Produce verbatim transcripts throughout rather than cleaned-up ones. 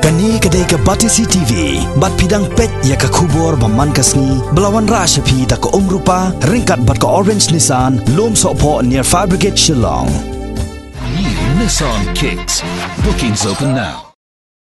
Kane ka dei ka Batesi T V, bad phi dang peit ïa ka khubor ba man ka sngi, ba la wanrah sha phi da ka Umrupa, ryngkat bad ka Orange Nissan, Lum Sohphoh near Fire Brigade Shillong. New Nissan Kicks. Bookings open now.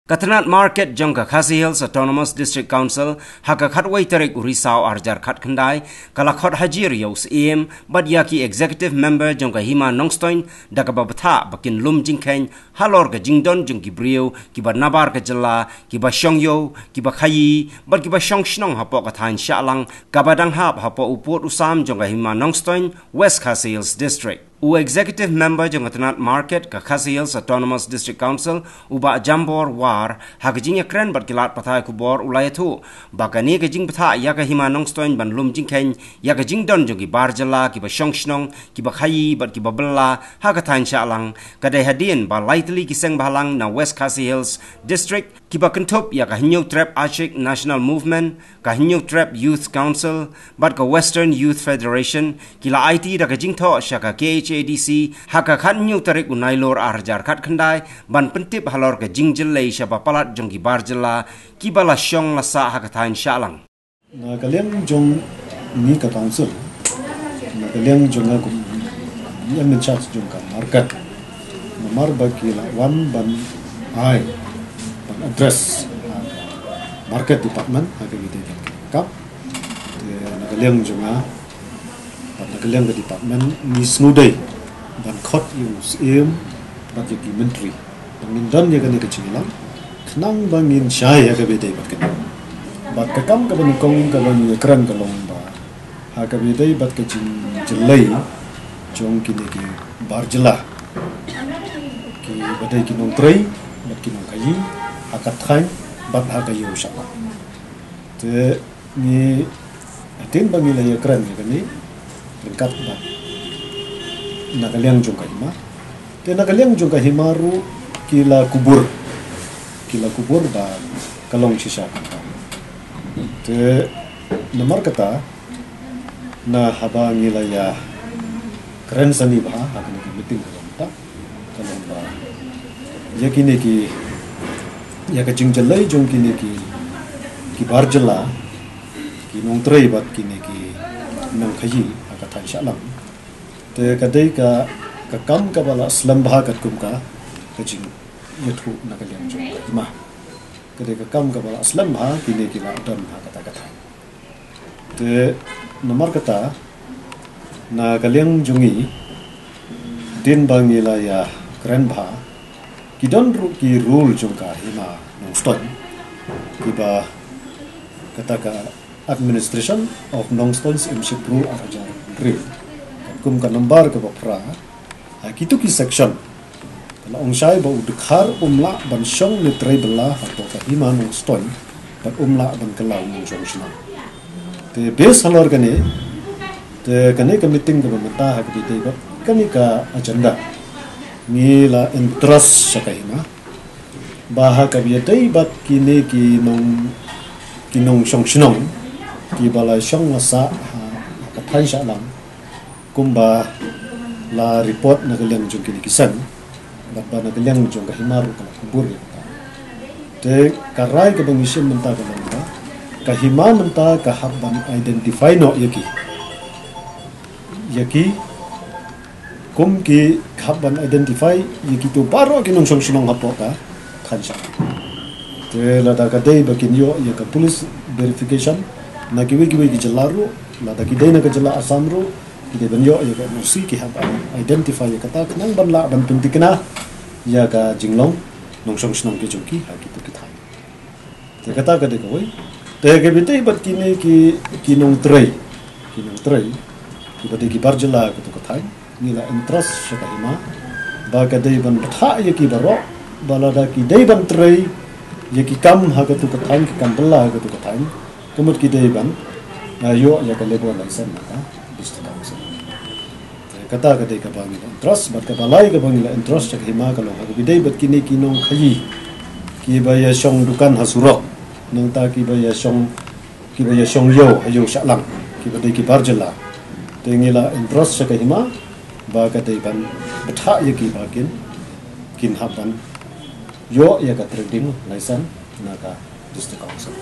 Ka tnat market jong ka Khasi Hills Autonomous District Council, ha ka khatwei tarik u Risaw arhajar khatkhyndai, ka la khot hajir ïa u Syiem, bad ïa ki executive member jong ka Hima Nongstoiñ, da kaba bthah ba kin lum jingkheiñ, halor ka jingdon jong ki briew, kiba nabar ka jylla, kiba shong ïew, kiba khaïi, bad kiba shong shnong hapoh ka thaiñ Shahlang, kaba dang hap hapoh u pud u sam jong ka Hima Nongstoiñ, West Khasi Hills District. U executive member jong ka tnat market ka Khasi Hills Autonomous District Council, u Bah Jambor War, ha ka jingïakren bad ki lad pathai khubor u la ïathuh, ba kane ka jingbthah ïa ka Hima Nongstoiñ ban lum jingkheiñ, ïa ka jingdon jong ki bar jylla, kiba shong shnong, kiba khaïi, bad kiba bylla, ha ka thaiñ Shahlang, ka dei hadien ba lai tylli ki seng bhalang na West Khasi Hills District, kiba kynthup ïa ka Hynñiewtrep Achik National Movement, ka Hynñiewtrep Youth Council, bad ka Western Youth Federation, ki la aiti da ka jingthoh sha ka K H A D C, ha ka khathynñiew tarik u Nailur arhajar khatkhyndai, ban pyntip halor ka jingjyllei shaba palat jong ki bar jylla, kiba la shong la sah ha ka thaiñ Shahlang. Na ka liang jong ngi ka council, na ka liang jong nga kum ïa in charge jong ka market. Namar ba ki la wan ban ai, ban address, ah, market department, ha ka bynta ka kap. Te na ka liang jong nga, bad na ka liang ka department, ngi sngewdei ban khot ïa u Syiem, bad ïa ki myntri. Ba ngin don ïa kane ka jingïalang, khnang ba ngin shai ha kaba ïadei bad kane. Bad ka kam kaba nyngkong kaba ngi ïakren ka long ba, ha kaba ïadei bad ka jingjyllei jong kine ki bar jylla, kiba dei ki nongtrei bad ki nongkhaïi, ha ka thaiñ bad ha ka ïew Shahlang. Te ngi, hadien ba ngi la ïakren ïa kane, ryngkat bad na ka liang jong ka Hima. Te na ka liang jong ka Hima ruh ki la kubur. Ki la kubur ba ka long shisha kumta. Te namar kata, na haba ngi la ïakren sani bha ha kane ka meeting ka long ta, ka long ba ïa kine ki, ïa ka jingjyllei jong kine ki, ki bar jylla, ki nongtrei bad kine ki nongkhaïi ha ka thaiñ Shahlang. Te ka dei ka, ka kam kaba la slem bha katkum ka, ka jingïathuh na ka liang jong ka Hima. Ka dei ka kam kaba la slem bha, kine ki la don ha kata ka thaiñ. Te namar kata, na ka liang jong ngi, hadien ba ngi la ïakren bha, ki don ruh ki rule jong ka Hima Nongstoiñ, kiba kata ka Administration of Nongstoiñ Syiemship Rule arhajar hynriew, katkum ka nambar kaba phra, ha kito ki section, ka la ong shai ba u dkhar um lah ban shong ne trei bylla hapoh ka Hima Nongstoiñ, bad um lah ban kylla u nongshong shnong. Te base halor kane, te kane ka meeting kaba mynta ha kaba ïadei bad kane ka agenda, ngi la entrust sha ka Hima, ba ha kaba ïadei bad kine ki nong, ki nongshong shnong, kiba la shong la sah ha, ha ka thaiñ Shahlang, kumba la report na ka liang jong kine ki seng, bad ba na ka liang jong ka Hima ruh ka la kubur ïa kata. Te ka rai kaba ngi shim mynta ka long ba, ka Hima mynta ka hap ban identify noh ïa ki, ïa ki, kum ki, ka hap ban identify ïa kito baroh ki nongshong shnong hapoh ka thaiñ Shahlang. Te lada ka dei ba kin ïoh ïa ka police verification na kiwei kiwei ki jylla ruh, lada ki dei na ka jylla Assam ruh, ki dei ban ïoh ïa ka N O C, ki hap ban identify ïa kata, khnang ban lah ban pynthikna ïa ka jinglong nongshong shnong ki jong ki ha kito ki thaiñ. Te kata ka dei kawei. Te kaba ïadei bad kine ki, ki nongtrei, ki nongtrei, kiba dei ki bar jylla ha kato ka thaiñ, ngi la entrust sha ka Hima ba ka dei ban bthah ïa ki baroh, ba lada ki dei ban trei ïa ki kam ha kato ka thaiñ, ki kam bylla ha kato ka thaiñ, ka mut ki dei ban, ah, ïoh ïa ka labour license na ka District Council. Te kata ka dei kaba ngi la entrust, bad kaba lai kaba ngi la entrust sha ka Hima ka long ha kaba ïadei bad kine ki nongkhaïi, kiba ïa shong dukan ha surok, nangta kiba ïa shong, kiba ïa shong ïew ha ïew Shahlang, kiba dei ki bar jylla. Te ngi la entrust sha ka Hima ba ka dei ban bthah ïa ki ba kin, kin hap ban ïoh ïa ka trading license na ka District Council.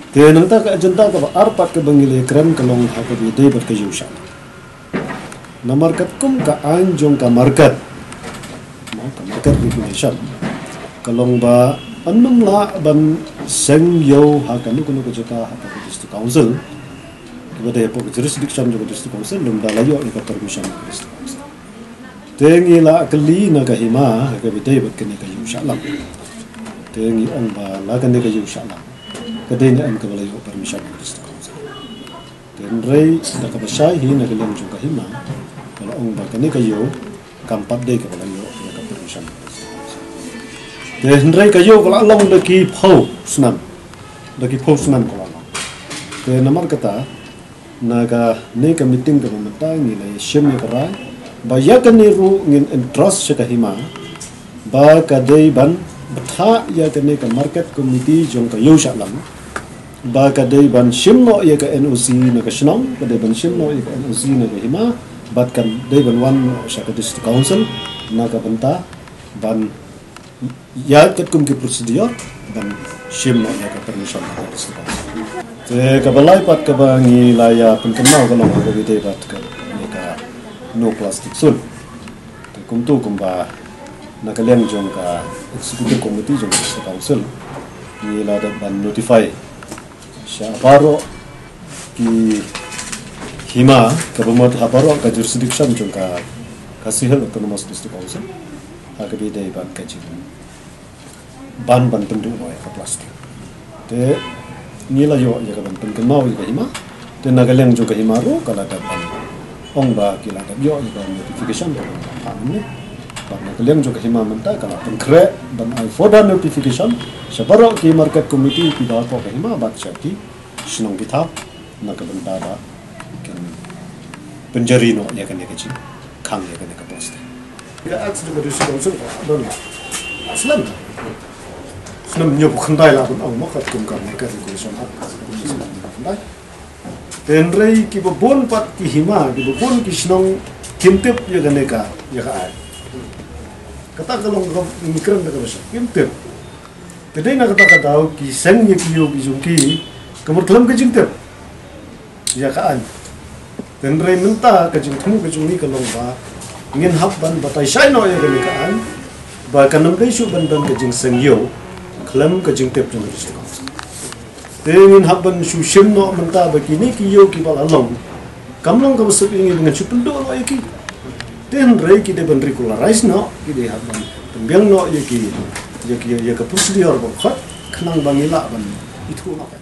Te nangta ka agenda kaba ar pat kaba ngi la kren ka long ha kaba ïadei bad ka ïew shah lang. Namar katkum ka aiñ jong ka market, ka market regulation, ka long ba ym lah ban seng ïew ha kano kano ka jaka ha ka District Council. Kiba dei ha ka jurisdiction jong ka District Council lymda la ïoh ïa ka permission ka District Council. Te ngi la kylli na ka hima ha kaba ïadei bad kane ka ïew shah lang. Te ngi ong ba la kane ka ïew shah lang ka dei ne em kaba la ïoh permission ka District Council. Te hynrei da kaba shai hi na ka liang jong ka hima, ka la ong ba kane ka ïew kam pat dei kaba la ïoh ïa ka permission. Te hynrei ka ïew ka la long da ki phew snem, da ki phew snem ka la long. Te namar kata na kane ka meeting kaba mynta ngi la shim ïa ka rai ba ïa kane ruh ngin entrust sha ka hima, ba ka dei ban bthah ïa kane ka market committee jong ka ïew shah lang, ba ka dei ban shim noh ïa ka N O C na ka shnong, ka dei ban shim noh ïa ka N O C na ka hima, bad ka dei ban wan noh sha ka District Council na ka bynta ban ïa katkum ki procedure ban shim noh ïa ka permission na ka District Council. Te kaba lai pat kaba ngi la ïa pynkynmaw ka long ha kaba ïadei bad kane ka no plastic zone. Te kumta kumba na ka liang jong ka Executive Committee jong ka District Council, ngi la dep ban notify sha baroh ki hima kaba mut ha baroh ka jurisdiction jong ka Khasi Hills Autonomous District Council ha kaba ïadei bad ka jingban ban pynduh noh ïa ka plastic. Te ngi la ïoh ïa ka ban pynkynmaw ïa ka hima. Te na ka liang jong ka hima ruh ka la dep ban ong ba ki la dep ïoh ïa ka notification kaba mynta. Bad na ka liang jong ka hima mynta ka la pynkhreh ban ai further notification sha baroh ki market committee kiba hapoh ka hima bad sha ki shnong ki thaw na ka bynta ba kin pynjari noh ïa kane ka jingkhang ïa kane ka plastic. Ka Act jong ka District Council ka don la slem. Snem hynñiewphew khyndai la ban ong mo katkum kane ka Regulation Act. Te hynrei kiba bun pat ki hima, kiba bun ki shnong kim tip ïa kane ka, ïa ka aiñ. Kata ka long ka ngi kren da kaba shai, kim tip. Te dei na kata ka daw ki seng ïa ki ïew ki jong ki, ka mut khlem ka jingtip ïa ka aiñ. Te hynrei mynta ka jingthmu ka jong ngi ka long ba ngin hap ban batai shai noh ïa kane ka aiñ, ba kan ym dei shuh ban don ka jingseng ïew khlem ka jingtip jong ka District Council. Te ngin hap ban shu shim noh mynta ba kine ki ïew kiba la long kam long kaba suk ïa ngi ba ngin shu pynduh noh ïa ki. Te hynrei ki dei ban regularize noh, ki dei hap ban pynbiang noh ïa ki, ïa ki, ïa ka procedure ba khot khnang ba ngi lah ban ithuh noh ka.